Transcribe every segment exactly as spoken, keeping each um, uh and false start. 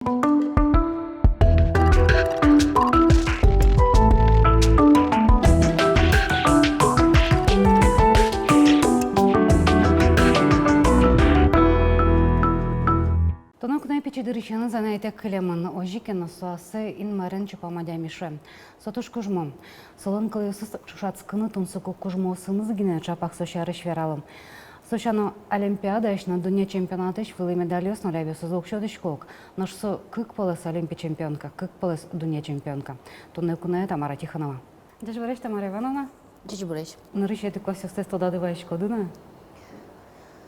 Туннэ куное пичи дырысеныз анайтэк кылемын. Озьы ке но, со ассэ Инмарен чупам адями, шуэ. Со туж кужмо. Солэн кылъёсыз ӵошатскыны тунсыко кужмоосыныз гинэ, ӵапак со сярысь вералом. Со сяна олимпиадаысь но дунне чемпионатысь вылӥ медальёс но лябъёсызлы уг сётӥсько ук. Нош со кык пӧлэс олимпи чемпионка, кык пӧлэс дунне чемпионка. Туннэ куное Тамара Тихонова. Ӟечбуресь, Тамара Ивановна. Ӟечбуресь. Нырысетӥ куасъёстэс тодады вайиськоды на?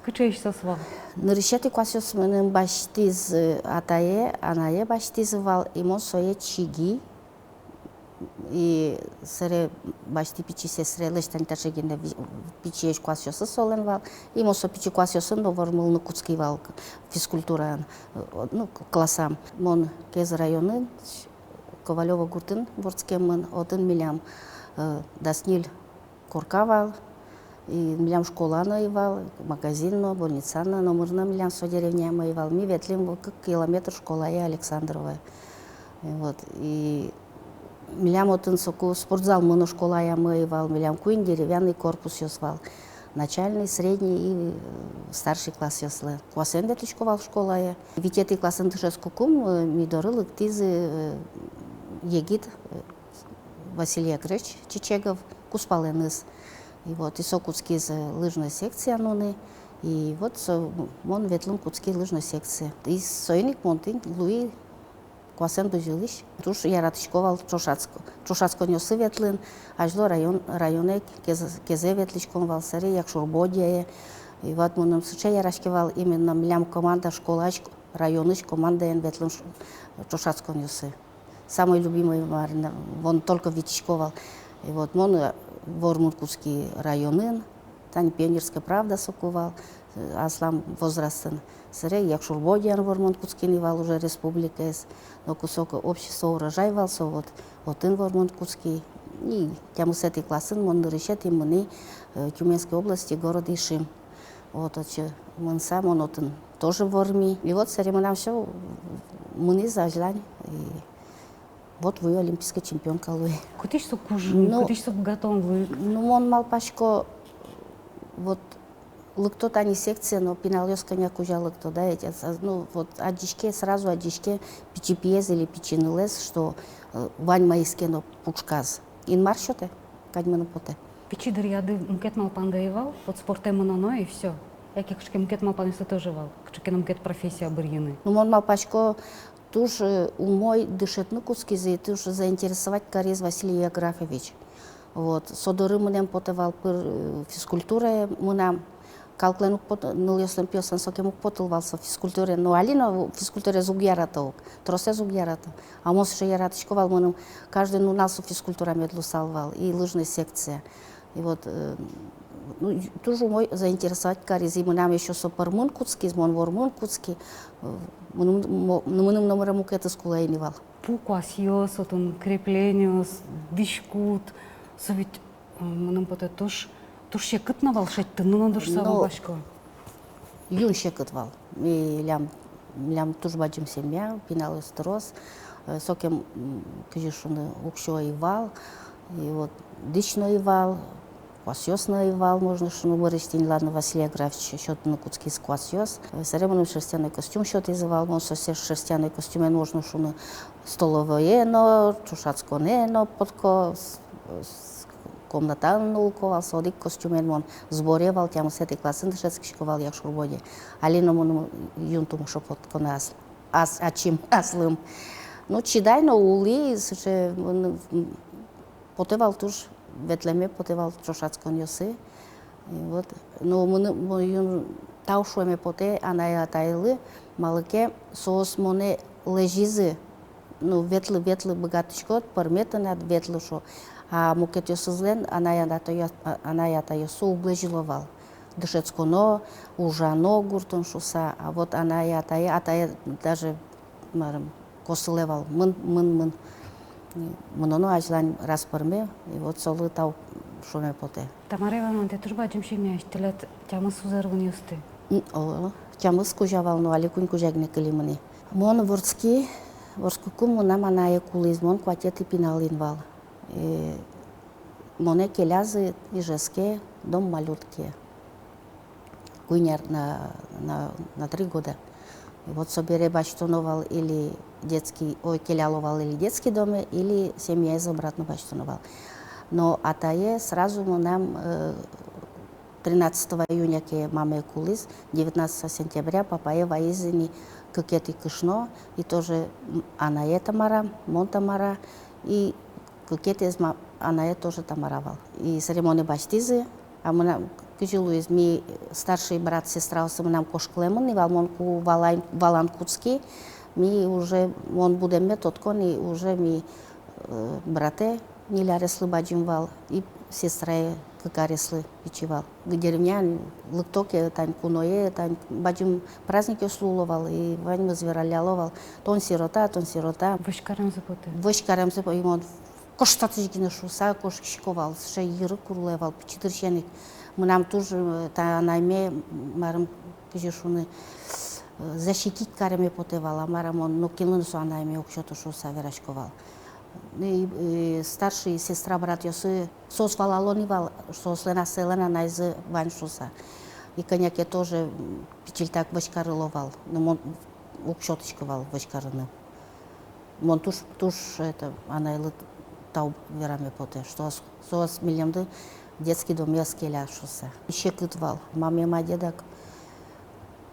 Кыӵеесь соос вал? Нырысетӥ куасъёс мыным басьтӥз, э, атае, анае басьтӥзы вал, и мон сое чиги. И сэре басьтӥ пичи сестрелэсь, тани таӵе гинэ ви-, пичиесь куасъёсыз солэн вал. И мон со пичи куасъёсын но вормылыны кутски вал к-, физкультураын, э, ну, к-, классам. Мон Кез районын, Ковалёво гуртын вордскемын, отын милям, э, дас ньыль корка вал, и милям школа но ӧй вал, магазин но, больница но, номыр но милям со деревняямы ӧй вал. Ми ветлӥм кык километр школае Александровое. И вот, и милям отын соку спортзалмы но школаямы ӧй вал, милям куинь деревянный корпусъёс вал. Начальный, средний и, э, старший классъёслы. Куасэн ветлӥсько вал школае. Витетӥ классын дышетскыкум, э, ми доры лыктӥз, э, егит, э, Василий Ягревич Чичегов, кузпалэныз. И вот, и со кутскиз, э, лыжной секция нуны. И вот со, мон ветлыны кутски лыжной секцие. И соин ик мон тӥни луи куасэн бызьылӥсь. Туж яратӥсько вал ӵошатско-, ӵошатсконъёсы ветлыны. Азьло район, районэ Кез-, Кезэ ветлӥськом вал, сэре Якшур-Бӧдьяе. И вот мыным сыӵе яраське вал, именно милям команда школаысь, районысь командаен ветлыны ш-, ӵошатсконъёсы. Самой любимой, мар-а, вон только витисько вал. И вот мон, э, вормыны кутски районын, тани «Пионерская правда» соку вал, э, аслам возрастын. Сэре Якшур-Бӧдьяын вормыны кутски ни вал уже республикаез, но кусок «Общество Урожай» вал со, вот, отын вормыны кутски. И тямысэтӥ классын мон нырысетӥ мынӥ, э, Тюменской области, город Ишим. Вот, отчы мынса, мон отын тоже ворми. И вот сэре мынам всё, мынӥз азьлань. И вот вуи, олимпийской чемпионка луи. Кытысь со кужым, ну, кытысь со быгатон луи? Ну, мон малпасько, вот лыкто тани секцие, но пиналъёс кӧня кузя лыкто, да, эти, а, ну, вот адӟиське, сразу адӟиське пичи пиез или пичи нылэз, что, э, вань маиз ке но пушказ. Инмар сётэ, кадь мыным потэ. Пичи дыръяды мукет малпанды ӧй вал, вот спортэ мыноно и всё? Яке кыӵе ке мукет малпанъёсты тоже вал, кыӵе ке но мукет профессия бырйыны? Ну, мон малпасько, туж, э, умой дышетыны кутскиз и туж заинтересовать кариз Василий Евграфович. Вот, со доры мынэм потэ вал пыр, э, физкультурае мынам. Калыклэн уг пот-, нылъёслэн, пиослэн сокем уг потылы вал со физкультурае. Но али но физкультураез уг ярато ук, тросэз уг ярато. А мон сыӵе яратӥсько вал, мыным каждый нунал со физкультура мед луысал вал, и лыжной секция. И вот, э, ну, и туж умой заинтересовать кариз, и мынам ещё со пӧрмыны кутскиз, мон вормыны кутски, э, мыным, мо-, мыным номыре мукетыз кулэ ини вал. Пу куасъёс, отын креплениос, дӥськут, со ведь, э, мыным потэ, туж, туж секыт но вал, шедьтыны но дыр, ну, малпасько. Юн секыт вал. Милям, милям туж бадӟым семья, пиналъёс трос, э, сокем, м, кызьы шуны, уксё ӧй вал, и вот дӥсь но ӧй вал, куасъёс но ӧй вал, можно шуны, бӧрысьтӥ ини, ладно, Василий Евграфович сётыны кутскиз куасъёс. Э, сэре мыным шерстяной костюм сётӥзы вал, мон со се-, шерстяной костюмен, можно шуны, столовое но, ӵошатсконэ но потӥсько, с-, с-, комнатаын но улӥсько вал, со одӥг костюмен мон сборе вал, тямысэтӥ классын дышетскисько вал Якшур-Бӧдьяе. Али но мыным юн тумышы потӥськоно ас-, ас-, ачим, аслым. Ну, чидай но улӥ, сыӵе, м, потэ вал туж, ветлэме потэ вал ӵошатсконъёсы. И вот, ну, мыным, мон юн тау шуэме потэ анай-атайлы, малы ке соос монэ лэзизы, ну, ветлы, ветлы, быгатӥськод, пӧрме тынад, ветлы, шуо. А мукетъёсызлэн анай-атайёс-, а, анай-атайёссы уг лэзьыло вал. Дышетсконо, ужано гуртын шуыса, а вот анай-атае, атае даже, марым, косылэ вал, мын, мын, мын. Мыноно азьлань раз пӧрме, и вот солы тау шуэме потэ. Тамара Ивановна, тӥ туж бадӟым семьяысь, тӥляд тямыс узыр-вынъёсты. М, о, тямыс кузя вал, но али куинь кузя гинэ кылимы ни. Мон вордски, вордскыкум мынам анае кулӥз, мон куатетӥ пинал ини вал. Э, монэ келязы Ижевске, дом малютке. Куинь ар на, на, на три года. И вот собере басьтоно вал или детский, ой, келяло вал или детский доме, или семьяез обратно басьтоно вал. Но атае сразу мынам, э, тринадцатого июня ке мамае кулӥз, девятнадцатого сентября папае вайизы ини кыкетӥ кышно, и тоже, м, анае Тамара, мон Тамара, и кыкетӥез ма-, анае тоже Тамара вал. И собере монэ басьтӥзы, а мынам кызьы луиз, ми старший брат, сестраосы мынам кошкылэмын ини вал, мон ку валан, валан кутски, ми уже, мон будэмме тодко ини, уже ми, э, братэ ньыль ареслы бадӟым вал, и сестрае кык ареслы пичи вал. Деревняын лыкто ке, тань куное, тань бадӟым праздникъёс луыло вал, и ваньмыз вералляло вал: «Тон сирота, тон сирота». Вӧсь каремзы потэ. Вӧсь каремзы по-, и мон кышкатӥсь гинэ шуыса кошкисько вал, сыӵе йыры курлы вал, пичи дырысен ик. Мынам туж, э, та анайме, марым, кызьы шуыны, э, защитить кареме потэ вал, а мар-а, мон нокинлы но со анайме уг сёты шуыса верасько вал. И, и старший сестра, братъёсы, соос валало ни вал, соослэн асьсэлэн анайзы вань шуыса. И кӧня ке тоже, м, пичильтак вӧсь карыло вал. Но мон уг сётӥськы вал вӧсь карыны. Мон туж, туж, это, анайлы тау вераме потэ, что соос, соос милемды детский домъёс келя шуыса. Секыт вал, мамае ма, дедак.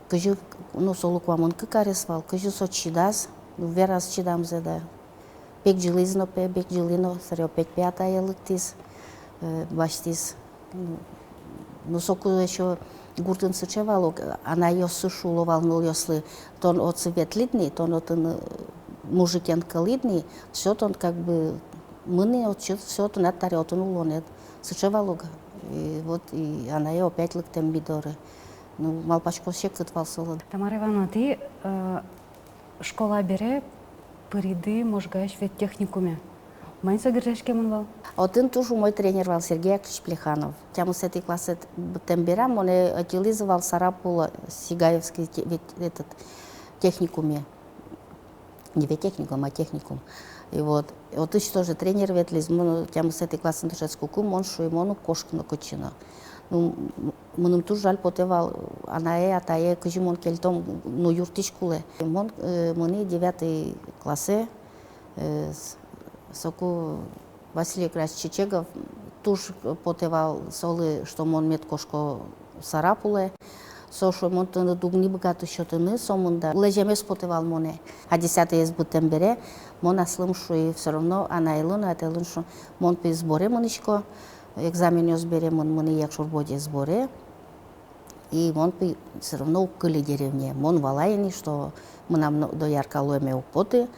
Кызьы, ну, солы куамын кык арес вал, кызьы со чидаз, ну, вераз чидамзэ, да. Пегӟылӥз но, пе-, пегӟылӥ но, собере опять пе атае лыктӥз, э, басьтӥз. Ну, соку ещё гуртын сыӵе вал ук, анайёссы шуыло вал нылъёслы: «Тон отчы ветлӥд ни, тон отын, э, мужикен кӧлӥд ни, всё, тон как бы мын ни отчы, всё, тынад табере отын улонэд». Сыӵе вал ук. И вот, и анае опять лыктэм ми доры. Ну, малпасько, секыт вал солы. Тамара Ивановна, тӥ, э, школа бере пыриды Можгаысь веттехникуме. Маин со герӟаськемын вал? Отын туж умой тренер вал Сергей Яковлевич Плеханов. Тямысэтӥ классэ быдтэм бере монэ ӧтьылӥзы вал Сарапула, Сигаевский те-, вет-, этот, техникуме. Не веттехникум, а техникум. И вот, отысь тоже тренер ветлӥз, мон тямысэтӥ классын дышетскыкум, мон шуи, мон уг кошкы но кытчы но. Ну, м-, мыным туж жаль потэ вал, анае, атае, кызьы мон кельтом, ну, юрттӥсь кулэ. Мон, э, мынӥ девятый классэ, э, с-, соку Василий Игнатьевич Чечегов туж потэ вал солы, что мон мед кошко Сарапулэ. Со шуэ, мон тыныд уг ни быгаты сётыны сомында. Лэземез потэ вал монэ. А десятыез быдтэм бере мон аслым шуи, всё равно анайлы но, атайлы но шуи, мон пе сборе мынӥсько, экзаменъёс бере мон мынӥ Якшур-Бӧдьяе сборе. И мон пе всё равно уг кыльы деревняе. Мон валай ини, что мынам но доярка луэме уг поты,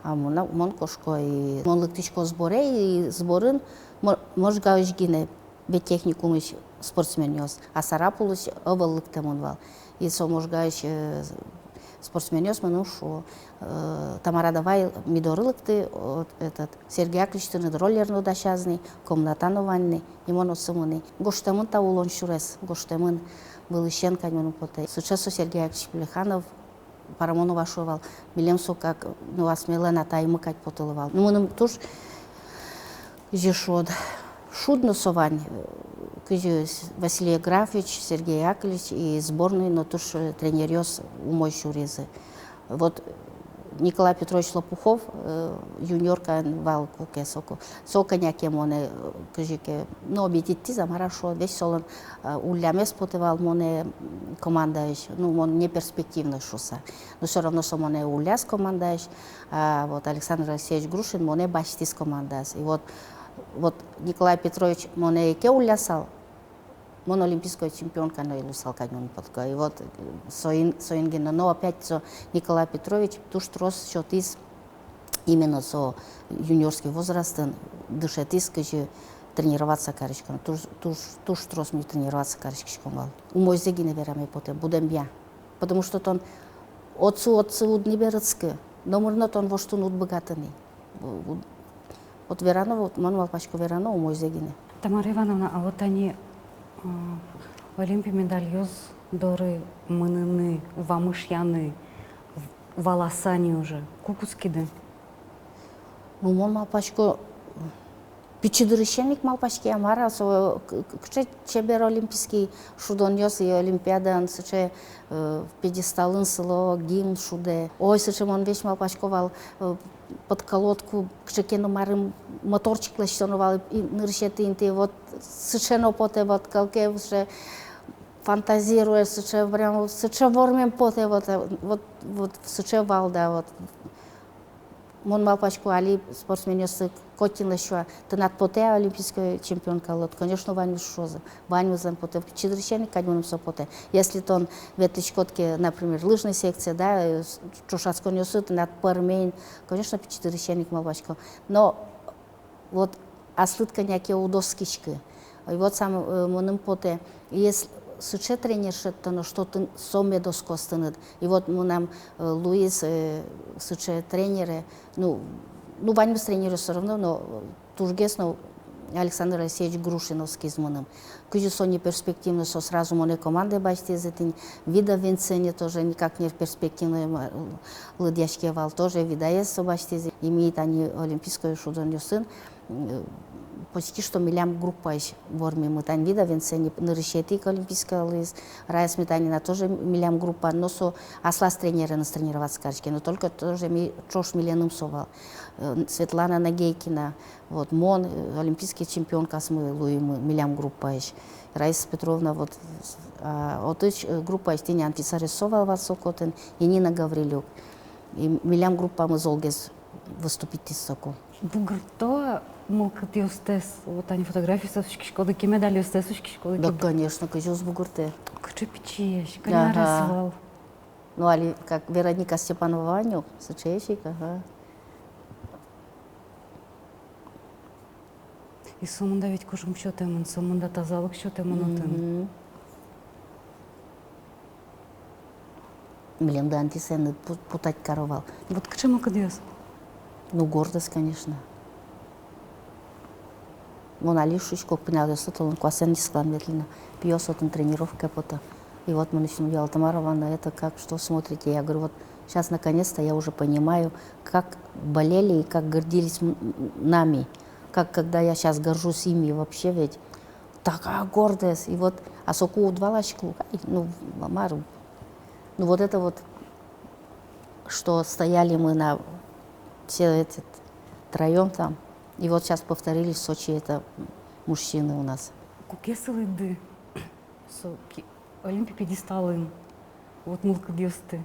а мона-, мон кошко, и мон лыктӥсько сборе, и сборын мо-, Можгаысь гинэ веттехникумысь спортсменъёс, а Сарапулысь ӧвӧл лыктэмын вал. И со Можгаысь, э, спортсменъёс мыным шуо: э, Тамара, давай ми доры лыкты, вот этот, Сергей Яковлевич тыныд роллер но дасяз ни, комната но вань ни, и мон отчы мынӥ. Гожтэмын та улон сюрес, гожтэмын, вылысен кадь мыным потэ. Сыӵе со Сергей Яковлевич Плеханов, Парамонова шуэ вал, милем со как, ну, асьмелэн атаймы кадь потылэ вал. Ну, мыным туж, кызьы шуод, шудно со вань, э, кызьы с-, Василий Евграфович, Сергей Яковлевич и сборной но туж, э, тренеръёс умой сюризы. Вот Николай Петрович Лопухов, э, юниоркаын вал куке соку. Со кӧня ке монэ, э, кызьы ке, ну, обидитьтӥз-а, мар-а шуо, весь солэн, э, уллямез потэ вал монэ, м, командаысь, ну, мон неперспективной шуыса. Но всё равно со монэ улляз командаысь, а вот Александр Алексеевич Грушин монэ басьтӥз командаз. И вот, вот Николай Петрович монэ ик уллясал, мон олимпийской чемпионка но ӧй луысал кадь мон потко. И вот, э, соин, соин гинэ, но опять со Николай Петрович туж трос сётӥз именно со юниорский возрастын, дышетӥз, кызьы тренироваться кариськон. Туж, туж, туж трос ми тренироваться кариськиськом вал. Умойзэ гинэ вераме потэ, будэмъя. Потому что тон отчы, отчы уд ни берытскы, номыр но тон воштыны уд быгаты ни. Вот верано, вот мон малпасько, верано умойзэ гинэ. Тамара Ивановна, а вот тани, а, олимпи медальёс доры мыныны, вамышъяны, валаса ни уже, ку кутскиды? Ну, мон малпасько, пичи дырысен ик малпаськи, а мар-а со, к-, к-, кыӵе чебер олимпийский шудонъёс, и Олимпиадаын сыӵе, э, пьедесталын сыло, гимн шудэ. Ой, сыӵе, мон весь малпасько вал, э, подколодку, кыӵе ке но марым моторчик лэсьтоно вал, и нырысетӥ интые, вот сыӵе но потэ, вот кӧлке сыӵе фантазируя, сыӵе прям, сыӵе вормем потэ, вот, э, вот, вот сыӵе вал, да, вот. Мон малпасько, али спортсменъёслы коть кинлы шуо: тынад потэ-а олимпийской чемпионка луод? Конечно, ваньмыз шуозы, ваньмызлэн потэ. Пичи дырысен ик кадь мыным со потэ. Если тон ветлӥськод ке, например, лыжной секцие, да, э, с-, ӵошатсконъёсы тынад пӧрмем, конечно, пичи дырысен ик, малпасько. Но вот аслыд кӧня ке уд оскиськы. И вот сам, э, мыным потэ, если сыӵе тренер шедьтоно, что тын-, со мед оскоз тыныд. И вот мынам, э, луиз, э, сыӵе тренеры, ну, ну, ваньмыз тренеры всё равно, но, э, тужгес но Александр Алексеевич Грушин оскиз мыным. Кызьы со неперспективной, со сразу монэ командае басьтӥз, тӥни Вида Венцене тоже никак неперспективной, ма-, лыдъяське вал, тоже Видаез со басьтӥз. И ми тани олимпийской шудонъёсын, м, почти что милям группаысь вормимы. Тани Вида Венцене нырысетӥ ик олимпийская луиз, Раиса Сметанина тоже милям группаын, но со аслаз тренереныз тренироваться кариське, но только тоже ми, ӵош миленым со вал. Э, Светлана Нагейкина, вот, мон, э, олимпийский чемпионкаосмы луимы милям группаысь. Раиса Петровна, вот, а, отысь, э, группаысь тӥни Анфиса Резцова вал соку отын, и Нина Гаврилюк. И милям группамы золгес выступить кариз соку. Бугырто мылкыдъёстэс, вот тани фотографиостэс учкиськоды ке, медальёстэс учкиськоды ке? Да, конечно, кызьы уз бугыртэ. Кыӵе пичиесь, кӧня арес вал. Ну, али как Вероника Степанова вань ук, сыӵеесь ик, ага. И сомында ведь кужым сётэмын, сомында тазалык сётэмын отын. Мгм. Милемды Анфисаеныд пу-, путать каро вал. Вот кыӵе мылкыдъёс? Ну, гордость, конечно. Мон али шуисько, пиналъёслы толон куасэн дискылан ветлӥ на. Пиос отын тренировкае пото. И вот мон ещё, ну, Ялта Маровна, это как, что смотрите? Я говорю, вот щас наконец-то я уже понимаю, как болели и как гордились м-, м-, нами. Как, когда я щас горжусь ими вообще ведь. Такая гордость. И вот, а соку уд валаськы ук, ай, ну, мар. Ну, вот это вот, что стояли мы на все этот троём там. И вот щас повторили в Сочи это мужчины у нас. Куке сылӥды со ки-, Олимпи пьедесталын, вот мылкыдъёсты.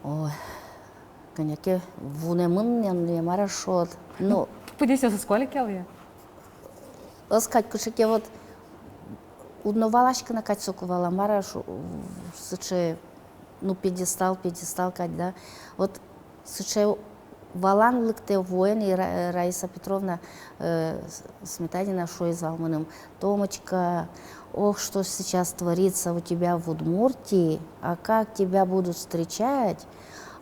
Ой, кӧня ке вунэмын, мон, мар-а шуод. Ну, пыдесъёсыз куали ке, алъя? Ӧз кадь, кыӵе ке вот уд но валаськы на кадь соку вал, а мар-а шу-, сыӵе, ну, пьедестал, пьедестал кадь, да. Вот сыӵе валан лыктэ вуэн, и Ра-, Раиса Петровна, э, С-, Сметанина шуиз вал мыным: «Томочка, ох, что сейчас творится у тебя в Удмуртии, а как тебя будут встречать?»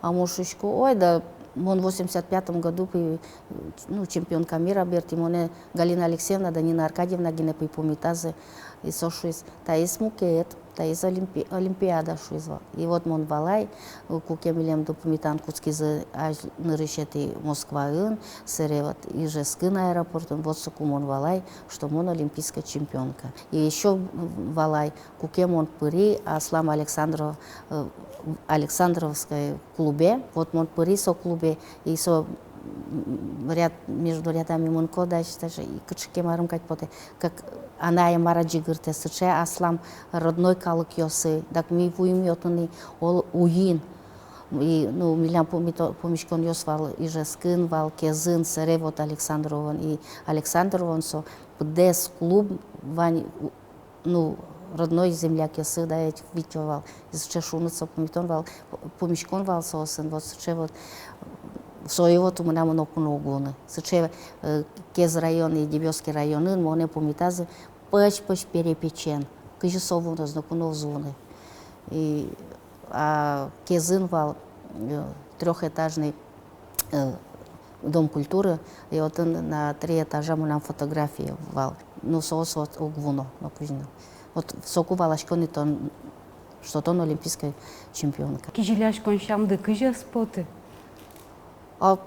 А мон шуисько: «Ой, да мон в восемьдесят пятом году пы-, ну, чемпионка мира берти, монэ Галина Алексеевна да Нина Аркадьевна гинэ пы-, пумитазы». И со шуиз: «Таиз мукет, таиз олимпи-, олимпиада», — шуиз вал. И вот мон валай, куке милемды пумитан кутскизы азь нырысетӥ Москваын, сэре вот Ижевскын аэропортын, вот соку мон валай, что мон олимпийская чемпионка. И ещё валай, куке мон пыри аслам Александров-, э, Александровской клубе, вот мон пыри со клубе, и со, м, ряд, между рядами мынӥсько, да, считай, и кыӵе ке марым кадь потэ, как анае мар-а ӟыгыртэ, сыӵе аслам родной калыкъёсы, дак ми вуим отын и ол уин. И, ну, милям пумито-, пумиськонъёс вал Ижевскын, вал Кезын, сэре вот Александровоын, и Александровоын со быдэс клуб вань, у-, ну, родной землякъёсы, да, ведь витё вал. И сыӵе шуныт со пумитон вал, пумиськон вал соосын, вот сыӵе вот, сое вот мынам ноку но уг вуны. Сыӵе, э, Кез район и Дебёсский районын монэ пумитазы пӧсь-пӧсь перепечен. Кызьы со вуноз, ноку но уз вуны. И, а, Кезын вал, э, трёхэтажный, э, Дом культуры, и отын на три этажа мынам фотография вал. Ну, соос вот уг вуно, но кузьно. Вот соку валасько ни, тон что тон олимпийская чемпионка. Кизилиаськон сямды кызьы ӧз поты? А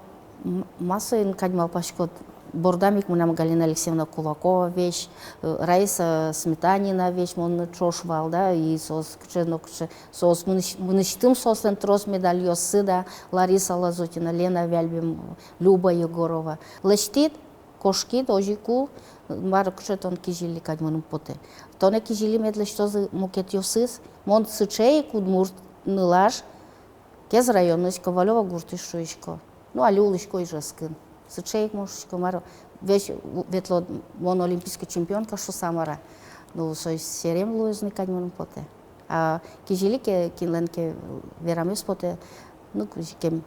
м-, ма соин кадь малпаськод? Бордам ик мынам Галина Алексеевна Кулакова весь, э, Раиса Сметанина весь мон ӵош вал, да, и соос кыӵе но кыӵе, соос мынэсь-, мынэсьтым соослэн трос медальёссы, да, Лариса Лазутина, Лена Вяльбе, м, Люба Егорова. Лэсьтӥд, кошкид, озьы ик ул, мар, кыӵе тон кизили кадь мыным потэ. Тонэ кизили мед лэсьтозы мукетъёсыз, мон сыӵе ик удмурт нылаш, Кез районысь, Ковалёво гуртысь, шуисько. Ну, али улӥсько Ижевскын. Сыӵе ик мон, шуисько, мар, весь у-, ветлод, мон олимпийская чемпионка шуса, мар-а. Ну, со серем луоз ни кадь мыным потэ. А кизили ке, кинлэн ке верамез потэ, ну, кызьы ке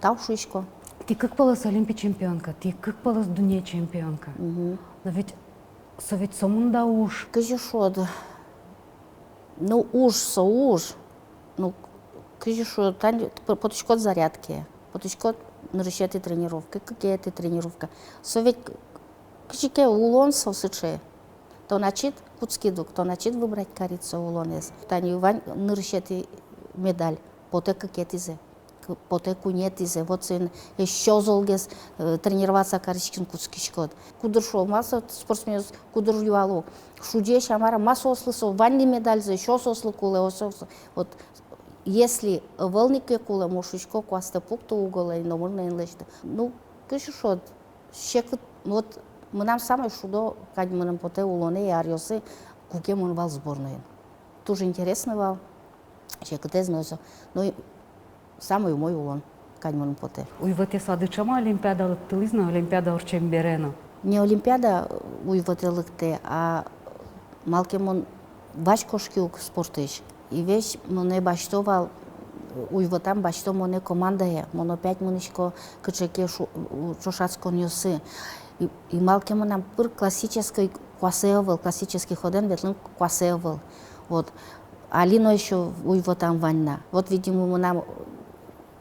тау шуисько. Тӥ кык пӧлэс олимпи чемпионка, тӥ кык пӧлэс дунне чемпионка. Мгм. Но ведь со ведь сомында уж. Кызьы шуод? Ну, уж со уж. Ну, кызьы шуод, тани п-, потӥськод зарядкае, потӥськод нырысетӥ тренировка, кыкетӥ тренировка. Со ведь к-, кызьы ке улон со сыӵе. Тон ачид кутскид ук, тон ачид выбрать карид со улонэз. Тани вань нырысетӥ медаль, потэ кыкетӥзэ, к-, потэ куинетӥзэ, вот соин ещё золгес, э, тренироваться кариськыны кутскиськод. Кудыр, шуо, ма со спортсменъёс, кудыр юало, шудесь-а, мар-а, ма соослы со, вань ни медальзы, ещё соослы кулэ, о, со, со. Вот если ӧвӧл ни ке кулэ, мон шуисько, куасьтэ пукты уголэ, номыр но эн лэсьты. Ну, кызьы шуод, секыт, вот мынам самой шудо кадь мыным потэ улонэ и аръёсы, куке мон вал сборноын. Туж интересно вал. Секытэз но со. Ну, и самой умой улон кадь мыным потэ. Уйвӧтэ садычама олимпиада лыктылӥз но, олимпиада ортчем бере но. Не олимпиада уйвӧтэ лыктэ, а малы ке мон вазь кошки ук спортысь. И весь монэ басьто вал, уйвӧтам басьто монэ командае. Мон опять мынӥсько кыӵе ке шу-, у-, ӵошатсконъёсы. И, и малы ке мынам пыр классической куасе ӧвӧл, классический ходэн ветлыны куасе ӧвӧл. Вот. Али но ещё уйвӧтам вань на. Вот, видимо, мынам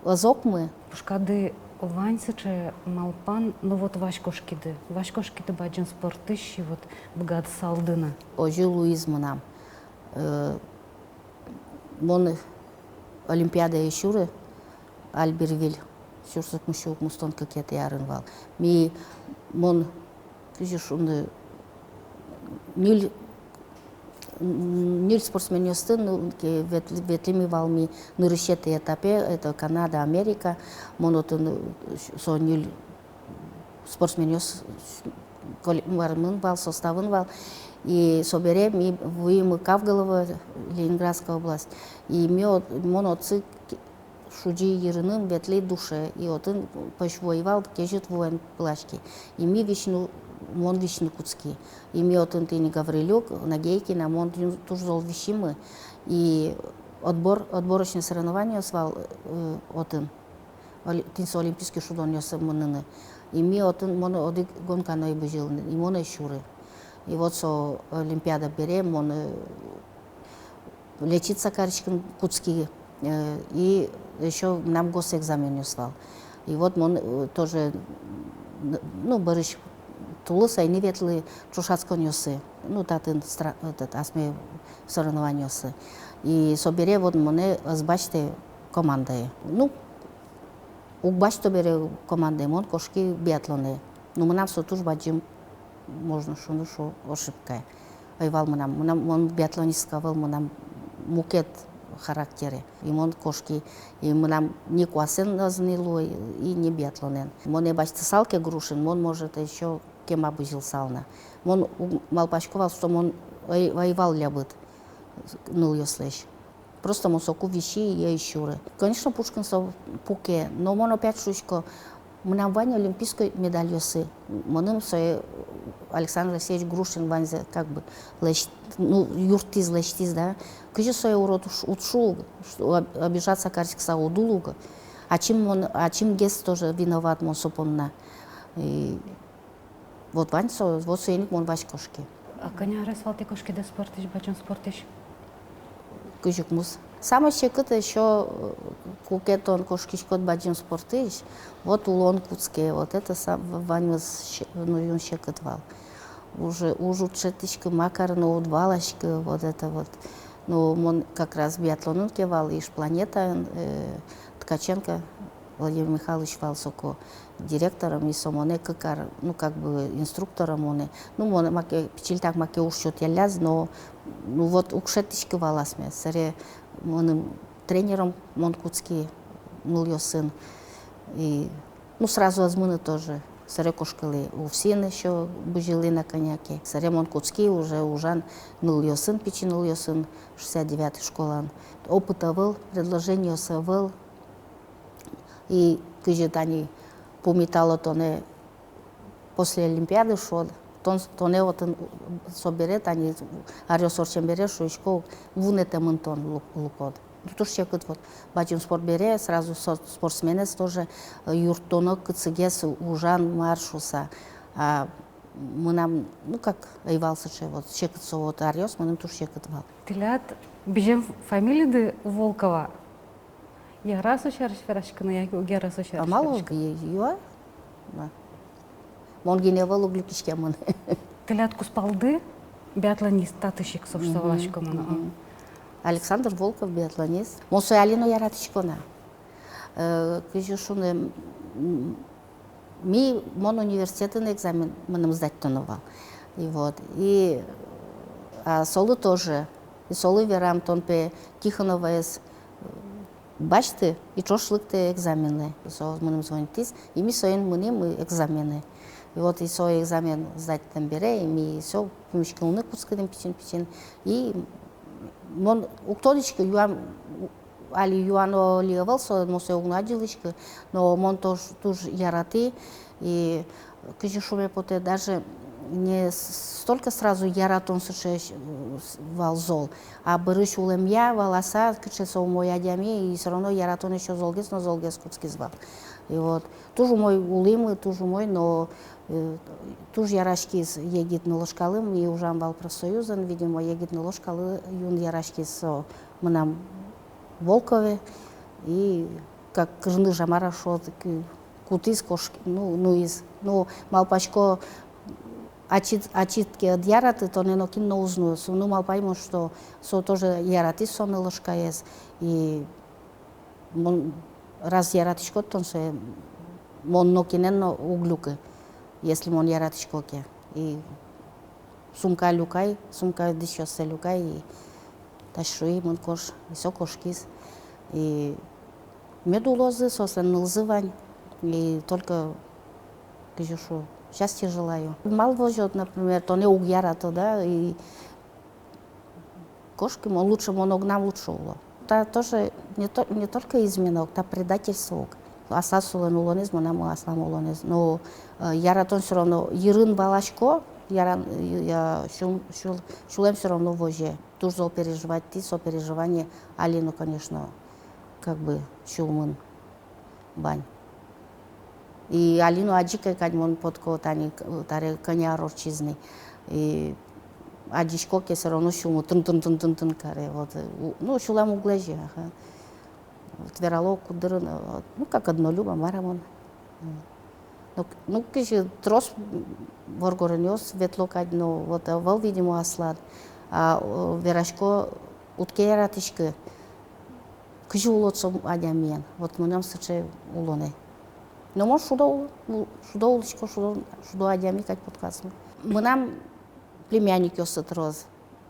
ӧз окмы. Пушкады вань сыӵе малпан, ну вот вазь кошкиды, вазь кошкиды бадӟым спортысь, и вот быгатысалды на. Озьы луиз мынам. Э, мон олимпиадае сюры, Альбервиль, сюрс укмыссю укмыстон кыкетӥ арын вал. Ми, мон, кызьы шуны, ньыль, м, ньыль спортсменъёсты, ну, ке-, вет-, ветлӥмы вал ми нырысетӥ этапе, это Канада, Америка. Мон отын, э, со ньыль спортсменъёс коле-, мар, мын вал, составын вал. И собере ми вуимы Кавголово, Ленинградская область. И ми от-, мон отсы к-, шузи йырыным ветлӥ душе. И отын пӧсь вуэ вал, кезьыт вуэн пыласьки. И ми висьыны, мон висьыны кутски. И ми отын тӥни Гаврилюк, Нагейкина, мон тӥни туж зол висимы. И отбор, отборочный соревнованиос вал, э, отын. Оли-, тӥни со олимпийский шудонъёсы мыныны. И ми отын, мон одӥг гонка но ӧй бызьылы, и мон ӧй сюры. И вот со олимпиада бере мон, э, лечиться кариськыны кутски, э, и ещё мынам госэкзаменъёс вал. И вот мон, э, тоже, н-, ну, бӧрысь тулыс ӧй ни ветлы ӵошатсконъёсы. Ну, татын стра-, этот, асме соревнованиосы. И собере вот монэ ӧз басьтэ командае. Ну, уг басьто бере командае, мон кошки биатлонэ. Ну, мынам со туж бадӟым, можно шуны, шо ошибка. Ӧй вал мынам, мынам, мон биатлонистка ӧвӧл, мынам мукет характере. И мон кошки, и мынам ни куасэн ӧз ни луы, и ни биатлонэн. Монэ басьтысал ке Грушин, мон, может, ещё кема бызьылысал на. Мон уг малпасько вал, что мон ӧй, ӧй вал лябыт нылъёслэсь. Просто мон соку виси и ӧй сюры. Конечно, Пушкин со пуке, но мон опять шуисько, мынам вань олимпийской медальёсы. Мыным сое Александр Алексеевич Грушин ваньзэ как бы лэсь-, ну, юрттӥз, лэсьтӥз, да. Кызьы сое урод уд шу-, уд шу, что об-, обижаться кариськыса уд улы ук. Ачим мон, ачимгес тоже виноват мон со понна. И Вот вань со, вот соин ик мон вазь кошки. А кӧня арес вал тӥ кошкиды спортысь, бадӟым спортысь? Кызь укмыс. Самой секыт ещё, э, куке тон кошкиськод бадӟым спортысь, вот улон кутске, вот это сам-, в-, ваньмыз се-, ну, юн секыт вал. Уже, уж уд шедьтӥськы, ма карыны уд валаськы, вот это вот. Ну, мон как раз биатлонын ке вал, Иж Планетаын, э, Ткаченко Владимир Михайлович вал соку директором, и со монэ кык ар, ну, как бы, инструктором монэ. Ну, мон маке, пичильтак маке уж сётъялляз, но, ну, вот, уг шедьтӥськы вал асме. Сэре мыным тренером мон кутски нылъёсын. И, ну, сразу ӧз мыны тоже. Сэре кошкылӥ УФСИН ещё, бызьылӥ на коня ке. Сэре мон кутски уже ужан нылъёсын, пичи нылъёсын, шестьдесят девятый школаын. Опыт ӧвӧл, предложениос ӧвӧл. И кызьы тани пумитало тонэ после Олимпиады, шуод, тон, тонэ отын, собере, тани аръёс ортчем бере, шуисько, вунэтэмын тон лу-, луод. Ну, туж секыт, вот, бадӟым спорт бере, сразу со-, спортсменэз тоже, э, юрттоно, кытчыгес ужан, мар шуса. А мынам, ну, как, ӧй вал сыӵе, вот, секыт со, вот, аръёс мыным туж секыт вал. Тӥляд бызем фамилиды Волкова. Яра со сярысь вераськыны яке уг яра со сярысь вераськыны? А малы уг яра? Мон гинэ ӧвӧл уг люкиськемын. Тӥляд кузпалды биатлонист, татысь ик со шуса валаськом но. Мгм. Александр Волков, биатлонист. Мон сое али но яратӥсько на. Э, кызьы шуны, м, ми, мон университетын экзамен мыным сдать кароно вал. И вот, и, а, солы тоже. И солы верам, тон пе Тихоноваез, э, басьты, и ӵош лыкты экзаменлы. Со мыным звонитӥз, и ми соин мынӥм экзаменлы. И вот, и со экзамен сдать карем бере, и ми со пумиськылыны кутскылӥм пичи-пичи. И мон уг тодӥськы, юан, али юано али ӧвӧл со, мон сое уг но адӟылӥськы, но мон туж, туж яратӥ, и кызьы шуме потэ, даже не с-, столько сразу яратон сыӵе, э, с-, вал зол, а бӧрысь улэмъя валаса, кыӵе со умой адями, и всё равно яратон ещё золгес но золгес кутскиз вал. И вот, туж умой улӥмы, туж умой, но, э, туж яраськиз егит нылашкалым, и ужам вал профсоюзын, видимо, егит нылашкалы юн яраськиз со мынам Волкове, и как кырныж-а, мар-а шуод, к-, кутӥз, кошки-, ну, нуиз. Ну, малпасько, ачид, ачид ке ӧд яраты, тонэ нокин но уз ну. Со, ну, малпай мон, что со тоже яратӥз со нылашкаез. И мон раз яратӥсько тон сое, мон нокинэн но уг люкы, если мон яратӥсько ке. И сумка люкай, сумка дӥсьёссэ люкай, и таӵе шуи: мын, кош, и со кошкиз. И мед улозы соослэн нылзы вань, и только, кызьы шуо, счастья желаю. Малы возёд, например, тонэ уг ярато, да, и кошки, мон лучше, мон огнам лучше уло. Та тоже не то-, не только измена ук, та предательство ук. Аслаз солэн улонэз, мынам аслам улонэз. Но, э, яратон всё равно йырын валасько, яран-, я, сюл-, сюл-, сюлэм всё равно возе. Туж зол переживать кари, со переживание али но, конечно, как бы сюлмын вань. И али но адӟи ке кадь, мон потӥсько, тани к-, таре кӧня ар ортчиз ни. И адӟисько ке, всё равно сюлмы тын-тын-тын-тын-тын каре. Вот, э, у-, ну, сюлэм уг лэзе, ага. Вот верало куддырын, э, вот, ну, как однолюб-а, мар-а мон. М. Ну, к-, ну, кызьы трос, м, воргоронъёс ветло кадь, но вот, э, ӧвӧл, видимо, аслад. А, э, верасько, уд ке яратӥськы, кызьы улод со адямиен. Вот мынам сыӵе улонэ. Но мон шудо ул-, у-, шудо улӥсько, шудо, шудо адями кадь потӥсько. Мынам племянникъёсы трос.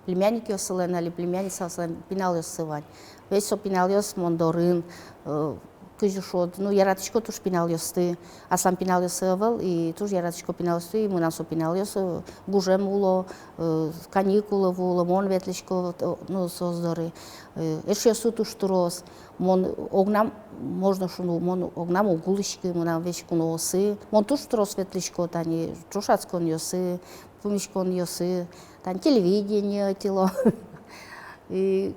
Племянникъёсылэн али племянницаослэн пиналъёссы вань. Весь со пиналъёс мон дорын, э, кызьы шуод, ну, яратӥсько туж пиналъёсты. Аслам пиналъёсы ӧвӧл, и туж яратӥсько пиналъёсты, и мынам со пиналъёс, э, гужем уло, э, каникулы вуыло, мон ветлӥсько, вот, э, ну, соос доры. Э, эшъёсы туж трос. Мон огнам, можно шуыны, мон огнам уг улӥськы, мынам весь куноосы. Мон туж трос ветлӥсько, тани ӵошатсконъёсы, пумиськонъёсы, тани телевидение ӧтьыло. И,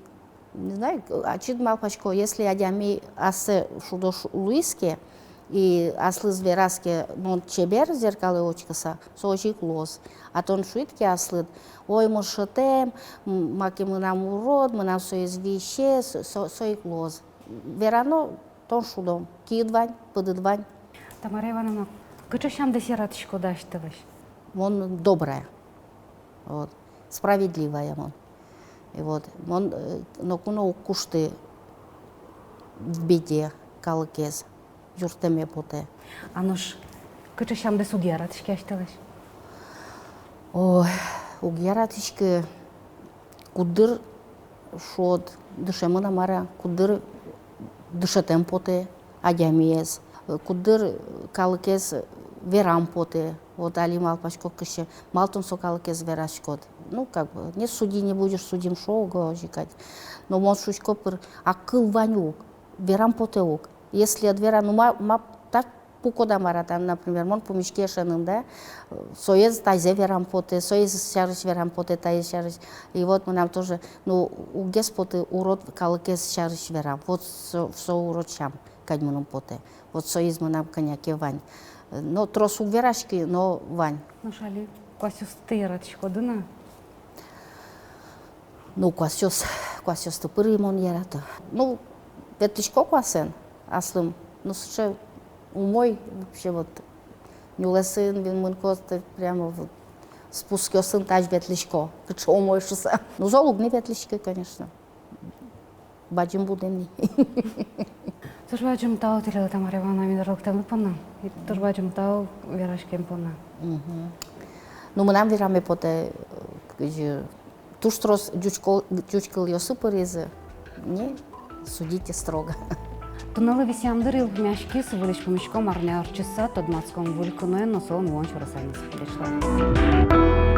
не знаю, ачид малпасько, если адями ассэ шудо шу-, луиз ке, и аслыз вераз ке: мон чебер, зеркалэ учкыса, со озьы ик луоз. А тон шуид ке аслыд: ой, мон шӧтэм, м, маке мынам урод, мынам соиз висе, со, со, со ик луоз. Верано, тон шудом, киыд вань, пыдыд вань. Тамара Ивановна, кыӵе сямдэс яратӥськоды асьтэлэсь? Мон добрая. Вот. Справедливая мон. И вот мон, э, ноку но уг кушты в беде калыкез, юрттэме потэ. А нош кыӵе сямдэс уг яратӥськы асьтэлэсь? Ой, уг яратӥськы, куддыр шуод, дышемын-а, мар-а, куддыр дышетэм потэ адямиез, куддыр калыкез верам потэ. Вот али малпасько, кыӵе, малы тон со калыкез вераськод. Ну, как бы, не суди, не будешь судим, шуо уго озьы кадь. Но мон шуисько пыр, а кыл вань ук, верам потэ ук. Если ӧд вера, ну, ма, ма, так пукод-а, мар-а там, например, мон пумиськи эшеным, да, соез тазьы верам потэ, соез сярысь верам потэ, таез сярысь. И вот мынам тоже, ну, уггес поты урод калыкез сярысь верам. Вот со, со урод сям кадь мыным потэ. Вот соиз мынам кӧня ке вань. Но трос уг вераськы, но вань. Нош али куасъёсты яратӥськоды на? Ну, куасъёс, куасъёсты пыр и мон ярато. Ну, ветлӥсько куасэн аслым. Ну, сыӵе умой вообще вот. Нюлэсын вин мынӥсько, прямо вот спускъёсын тазь ветлӥсько. Кыӵе умой шуса. Ну, зол уг ни ветлӥськы, конечно. Бадӟым будэ ни. Туж бадӟым тау тӥледлы, Тамара Ивановна, ми доры лыктэмды понна. И туж бадӟым тау вераськем понна. Мгм. Ну, мынам вераме потэ, э, кызьы туж трос ӟуч кыл-, ӟуч кылъёсы пыризы. Не судите строго. Туннэлы висъям дыр йылпумъяськиз, выльысь пумиськом арня ортчыса, тодматском выль куноен но солэн вуон сюресэныз. Ӟеч луэ.